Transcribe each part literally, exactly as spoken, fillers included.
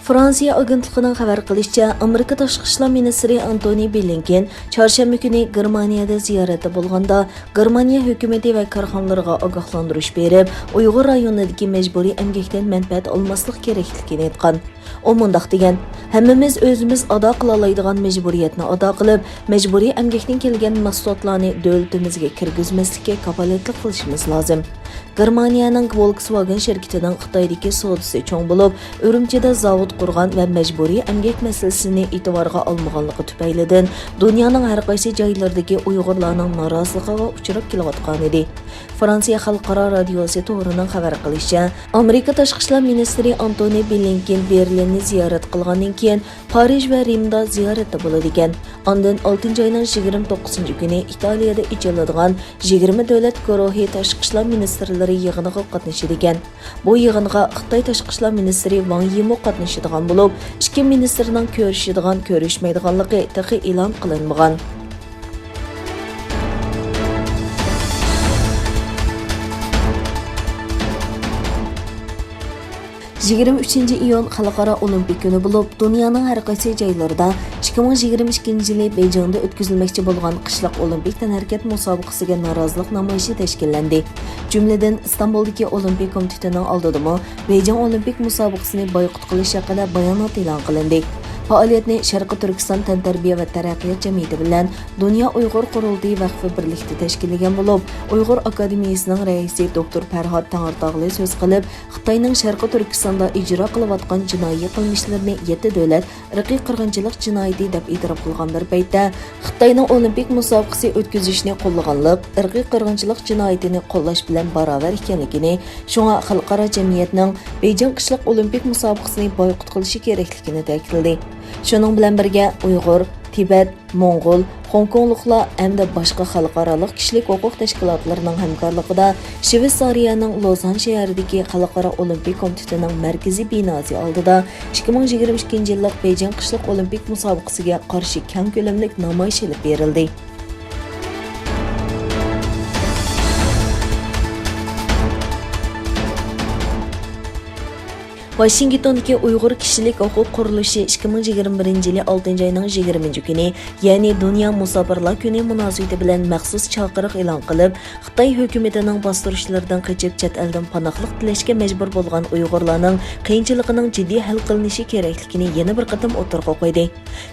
فرانسىيە ئاگېنتلىقىنىڭ خەۋەر قىلىشىچە، ئامېرىكا تاشقى ئىشلار مىنىستىرى ئانتونى بلىنكېن چارشەنبە كۈنى گېرمانىيەدە زىيارەتتە بولغاندا، گېرمانىيە ھۆكۈمىتى ۋە كارخانىلىرىغا ئاگاھلاندۇرۇش بېرىپ، ئۇيغۇر رايونىدىكى مەجبۇرىي ئەمگەكتىن مەنپەئەت ئالماسلىق كېرەكلىكىنى ئېيتقان. ئۇ مۇنداق دېگەن: «ھەممىمىز ئۆزىمىز ئادا قىلالايدىغان مەجبۇرىيەتنى ئادا قىلىپ، مەجبۇرىي ئەمگەكتىن كەلگەن مەھسۇلاتلارنى دۆلىتىمىزگە كىرگۈزمەسلىككە كاپالەتلىك قىلىشىمىز لازىم.» گېرمانىيەنىڭ ۋولكسۋاگېن شىركىتىنىڭ خىتايدىكى سودىسى چوڭ بولۇپ، ئۈرۈمچىدە زاۋۇت قۇرغان ۋە مەجبۇرىي ئەمگەك مەسىلىسىنى ئېتىبارغا ئالمىغانلىقى تۈپەيلىدىن، دۇنيانىڭ ھەر قايسى جايلىرىدىكى ئۇيغۇرلارنىڭ نارازىلىقىغا ئۇچراپ كېلىۋاتقانىدى. فرانسىيە خەلقئارا رادىيوسى تورىنىڭ خەۋەر قىلىشىچە، ئامېرىكا تاشقى ئىشلار مىنىستىرى ئانتونى بلىنكېن بېرلىننى زىيارەت قىلغاندىن كېيىن، پارىژ ۋە رىمدا زىيارەتتە بولىدىكەن. ئاندىن ئالتىنچى ئاينىڭ يىگىرمە توققۇزىنچى كۈنى ئىتالىيەدە ئېچىلىدىغان يىگىرمە دۆلەت گۇرۇھى تاشقى ئىشلار مىنىستىرلىرى يىغىنىغا قاتنىشىدىكەن. بۇ يىغىنغا خىتاي تاشقى ئىشلار مىنىستىرى ۋاڭ يىمۇ قاتنىشىدىغان بولۇپ، ئىككى مىنىستىرنىڭ كۆرۈشىدىغان، كۆرۈشمەيدىغانلىقى تېخى ئېلان قىلىنمىغان. يىگىرمە ئۈچىنچى ئىيۇن خەلقئارا ئولىمپىك كۈنى بولۇپ، دۇنيانىڭ ھەر قايسى جايلىرىدا ئىككى مىڭ يىگىرمە ئىككىنچى يىلى بېيجىڭدا ئۆتكۈزۈلمەكچى بولغان قىشلىق ئولىمپىك تەنھەرىكەت مۇسابىقىسىگە نارازىلىق نامايىشى تەشكىللەندى. جۈملىدىن ئىستانبۇلدىكى ئولىمپىك كومىتېتىنىڭ ئالدىدىمۇ بېيجىڭ ئولىمپىك مۇسابىقىسىنى بايقۇت قىلىش ھەققىدە بايانات ئېلان قىلىندى. پائالىيەتنى شەرقىي تۈركىستان تەنتەربىيە ۋە تەرەققىيات جەمئىيىتى بىلەن دۇنيا ئۇيغۇر قۇرۇلتىيى ۋەقفى بىرلىكتە تەشكىللىگەن بولۇپ، ئۇيغۇر ئاكادېمىيىسىنىڭ رەئىسى دوكتور پەرھات تەڭرىتاغلى سۆز قىلىپ، خىتاينىڭ شەرقىي تۈركىستاندا ئىجرا قىلىۋاتقان جىنايى قىلمىشلىرىنى يەتتە دۆلەت ئىرقىي قىرغىنچىلىق جىنايىتى دەپ ئېتىراپ قىلغان بىر پەيتتە، خىتاينىڭ ئولىمپىك مۇسابىقىسى ئۆتكۈزۈشنى قوللىغانلىق ئىرقىي قىرغىنچىلىق جىنايىتىنى قوللاش بىلەن باراۋەر ئىكەنلىكىنى، شۇڭا خەلقئارا جەمئىيەتنىڭ بېيجىڭ قىشلىق ئولىمپىك مۇسابىقىسىنى بايقۇت قىلىشى كېرەكلىكىنى تەكىتلىدى. شۇنىڭ بىلەن بىرگە، ئۇيغۇر، تىبەت، موڭغۇل، خوڭكوڭلۇقلار ھەمدە باشقا خەلقئارالىق كىشىلىك ھوقۇق تەشكىلاتلىرىنىڭ ھەمكارلىقىدا شىۋېتسارىيەنىڭ لوزان شەھىرىدىكى خەلقئارا ئولىمپىك كومىتېتىنىڭ مەركىزىي بىناسى ئالدىدا ئىككى مىڭ يىگىرمە ئىككىنچى يىللىق بېيجىڭ قىشلىق ئولىمپىك مۇسابىقىسىگە قارشى كەڭ كۆلەملىك نامايىش ئېلىپ بېرىلدى. ۋاشىنگتوندىكى ئۇيغۇر كىشىلىك ھوقۇق قۇرۇلۇشى ئىككى مىڭ يىگىرمە بىرىنچى يىلى ئالتىنچى ئاينىڭ يىگىرمىنچى كۈنى، يەنى دۇنيا مۇساپىرلار كۈنى مۇناسىۋىتى بىلەن مەخسۇس چاقىرىق ئېلان قىلىپ، خىتاي ھۆكۈمىتىنىڭ باستۇرۇشلىرىدىن قېچىپ، چەت ئەلدىن پاناھلىق تىلەشكە مەجبۇر بولغان ئۇيغۇرلارنىڭ قىيىنچىلىقىنىڭ جىددىي ھەل قىلىنىشى كېرەكلىكىنى يەنە بىر قېتىم ئوتتۇرىغا قويدى.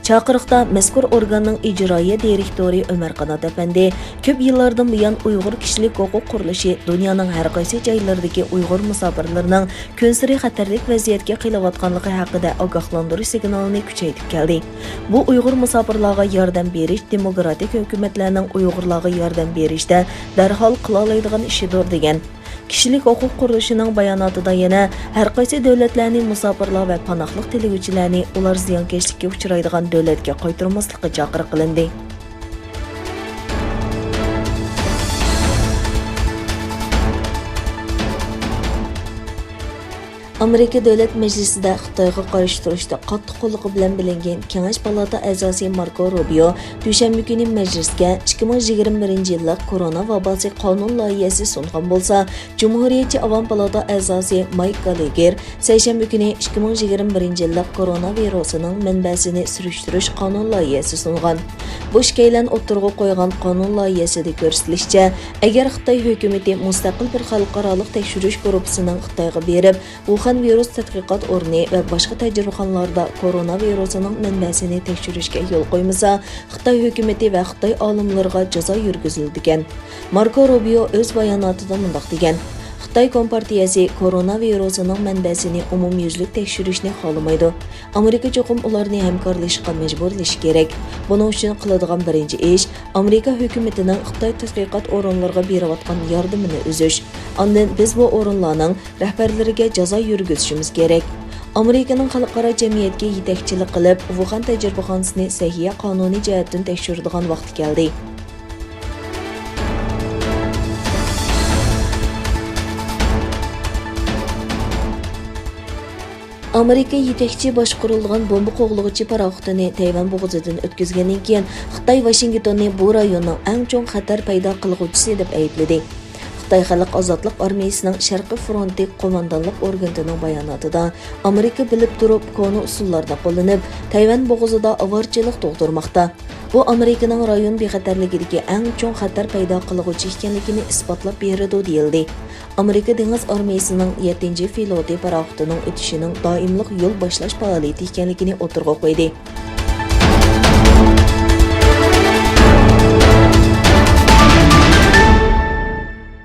چاقىرىقتا مەزكۇر ئورگاننىڭ ئىجرائىيە دىرېكتورى ئۆمەر قانات ئەپەندى كۆپ يىللاردىن بۇيان ئۇيغۇر كىشىلىك ھوقۇق قۇرۇلۇشى دۇنيانىڭ ھەر قايسى جايلىرىدىكى ئۇيغۇر مۇساپىرلىرىنىڭ كۈنسېرى خەتەرلىك ۋەزىيەتكە قېلىۋاتقانلىقى ھەققىدە ئاگاھلاندۇرۇش سىگنالىنى كۈچەيتىپ كەلدى. بۇ ئۇيغۇر مۇساپىرلارغا ياردەم بېرىش دېموكراتىك ھۆكۈمەتلەرنىڭ ئۇيغۇرلارغا ياردەم بېرىشتە دەرھال قىلالايدىغان ئىشىدۇر، دېگەن. كىشىلىك ھوقۇق قۇرۇلۇشىنىڭ باياناتىدا يەنە ھەر قايسى دۆلەتلەرنى مۇساپىرلار ۋە پاناھلىق تىلىگۈچىلەرنى ئۇلار زىيانكەشلىككە ئۇچرايدىغان دۆلەتكە قايتۇرماسلىققا چاقىرىق قىلىندى. ئامېرىكا دۆلەت مەجلىسىدە خىتايغا قارشى تۇرۇشتا قاتتىق قوللىقى بىلەن بىلىنگەن كېڭەش پالاتا ئەزاسى ماركو روبىيو دۈشەنبە كۈنى مەجلىسكە ئىككى مىڭ يىگىرمە بىرىنچى يىللىق كورونا ۋاباسى قانۇن لايىھەسى سۇنغان بولسا، جۇمھۇرىيەتچى ئاۋام پالاتا ئەزاسى مايك گاللېگېر سەيشەنبە كۈنى ئىككى مىڭ يىگىرمە بىرىنچى يىللىق كورونا ۋىرۇسىنىڭ مەنبەسىنى سۈرۈشتۈرۈش قانۇن لايىھەسى سۇنغان. بۇ ئىككىيلەن ئوتتۇرىغا قويغان قانۇن لايىھەسىدە كۆرسىتىلىشىچە، ئەگەر خىتاي ھۆكۈمىتى مۇستەقىل بىر خەلقئارالىق تەكشۈرۈش گۇرۇپپىسىنىڭ خىتايغا بېرىپ، ۋۇخەن ۋىرۇس تەتقىقات ئورنى ۋە باشقا تەجرىبىخانىلاردا كورونا ۋىرۇسىنىڭ مەنبەسىنى تەكشۈرۈشكە يول قويمىسا، خىتاي ھۆكۈمىتى ۋە خىتاي ئالىملىرىغا جازا يۈرگۈزۈلىدىكەن. ماركو روبىيو ئۆز باياناتىدا مۇنداق دېگەن: «خىتاي كومپارتىيەسى كورونا ۋىرۇسىنىڭ مەنبەسىنى ئومۇميۈزلۈك تەكشۈرۈشنى خالىمايدۇ. ئامېرىكا چوقۇم ئۇلارنى ھەمكارلىشىشقا مەجبۇرلىشى كېرەك. بۇنىڭ ئۈچۈن قىلىدىغان بىرىنچى ئىش، ئامېرىكا ھۆكۈمىتىنىڭ خىتاي تەتقىقات ئورۇنلىرىغا بېرىۋاتقان ياردىمىنى ئۈزۈش. ئاندىن بىز بۇ ئورۇنلارنىڭ رەھبەرلىرىگە جازا يۈرگۈزۈشىمىز كېرەك.» ئامېرىكىنىڭ خەلقئارا جەمئىيەتكە يېتەكچىلىك قىلىپ، ۋۇخەن تەجرىبىخانىسىنى سەھىيە قانۇنىي جەھەتتىن تەكشۈرىدىغان ۋاقتى كەلدى. ئامېرىكا يېتەكچى باشقۇرۇلىدىغان بومبا قوغلىغۇچى پاراخوتىنى تەيۋەن بوغۇزىدىن ئۆتكۈزگەندىن كېيىن، خىتاي ۋاشىنگتوننى بۇ رايوننىڭ ئەڭ چوڭ خەتەر پەيدا قىلغۇچىسى دەپ ئەيىبلىدى. خىتاي خەلق ئازادلىق ئارمىيىسىنىڭ شەرقىي فرونتى قوماندانلىق ئورگىنىتىنىڭ باياناتىدا، ئامېرىكا بىلىپ تۇرۇپ كونا ئۇسۇللارنى قوللىنىپ، تەيۋەن بوغۇزىدا ئاۋارىچىلىق تۇغدۇرماقتا. بۇ ئامېرىكىنىڭ رايون بىخەتەرلىكىدىكى ئەڭ چوڭ خەتەر پەيدا قىلغۇچى ئىكەنلىكىنى ئىسپاتلاپ بېرىدۇ، دېيىلدى. ئامېرىكا دېڭىز ئارمىيىسىنىڭ يەتتىنچى فلوتى پاراخوتىنىڭ ئۆتۈشىنىڭ دائىملىق يول باشلاش پائالىيىتى ئىكەنلىكىنى ئوتتۇرىغا قويدى.